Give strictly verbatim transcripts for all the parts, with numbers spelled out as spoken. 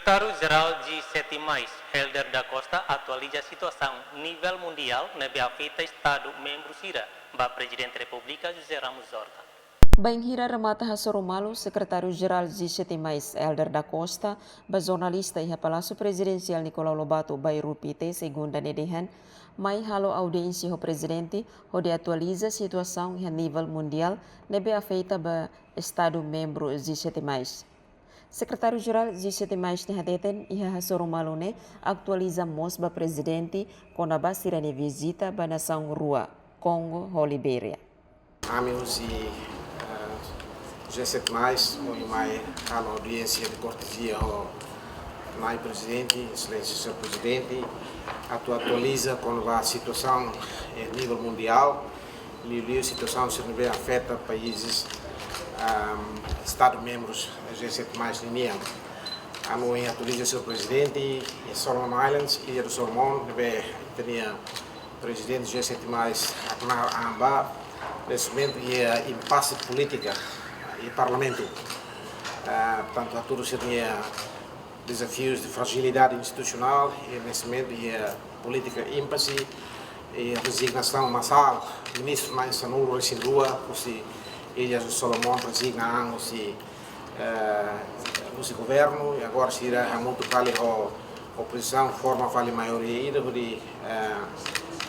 Sekretáriu-Jerál G sete mais, Helder da Costa, atualiza situasaun nivel mundiál ne'ebé afeta Estadu membru sira ba Prezidente Repúblika José Ramos Horta. Bainhira remata hasoru malu, Sekretáriu-Jerál G sete mais, Helder da Costa, ba jornalista iha Palásiu Prezidensiál Nicolau Lobato, Bairru Pité, Segunda ne'e dehan, mai halo audiénsia ho Prezidente, hodi atualiza situasaun iha nivel mundiál ne'ebé afeta ba Estadu membru G sete mais. Sekretáriu-Jerál G sete mais ne'e hateten, iha hasoru malu ne'e atualiza mós ba Prezidente kona-ba sira-nia vizita ba nasaun rua, Kongo ho Libéria. Ami husi, eh, G sete mais, ohin mai halo audiénsia de kortezia ho Na'i Prezidente, Exelénsia Señór Prezidente, atu atualiza kona-ba situasaun iha nivel mundiál, liuliu situasaun sira ne'ebé afeta países, ahm, Estadu membrus G sete mais ninian. Ami ohin atualiza Señór Prezidente, iha Solomon Islands, Ilha do Solomon, ne'ebé ita-nia Prezidente G sete mais hakna'ar an ba, neste momento iha impase polítika iha Parlamentu. Ah, portantu, hatudu sira-nia dezafius de frajilidade institusionál, iha neste momento iha polítika impase, iha rezignasaun masál, ministru na'in sanulu-resin-rua husi Ilha do Solomon rezigna an husi, eh, husi governu, i agora sira hamutuk fali ho opozisaun forma fali maioria ida hodi, eh,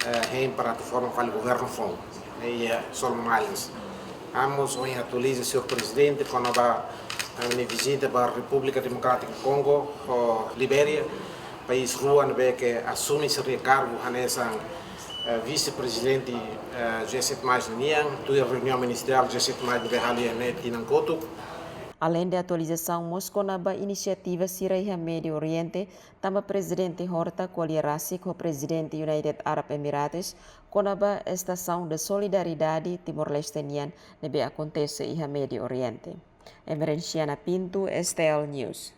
eh, hein para atu forma fali governu foun, ne'e iha Solomon Islands. Ami mós ohin atualiza Señór Prezidente kona-ba, eh, ami-nia vizita ba Repúblika Demokrátika Kongo ho Libéria, país rua ne'ebé ke asume sira-nia kargu hanesan, eh, vise-prezidente, eh, G sete mais ninian, tuir reuniaun ministeriál G sete mais ne'ebé halo iha ne'e tinan kotuk. Aleinde atualizasaun mós kona-ba inisiativa sira iha Médiu Oriente, tanba Prezidente Horta ko'alia rasik ho Prezidente United Arab Emirates kona-ba Estasaun de Solidariedade Timor-Leste nian ne'ebé akontese iha Médiu Oriente. Emerenciana Pinto, S T L News.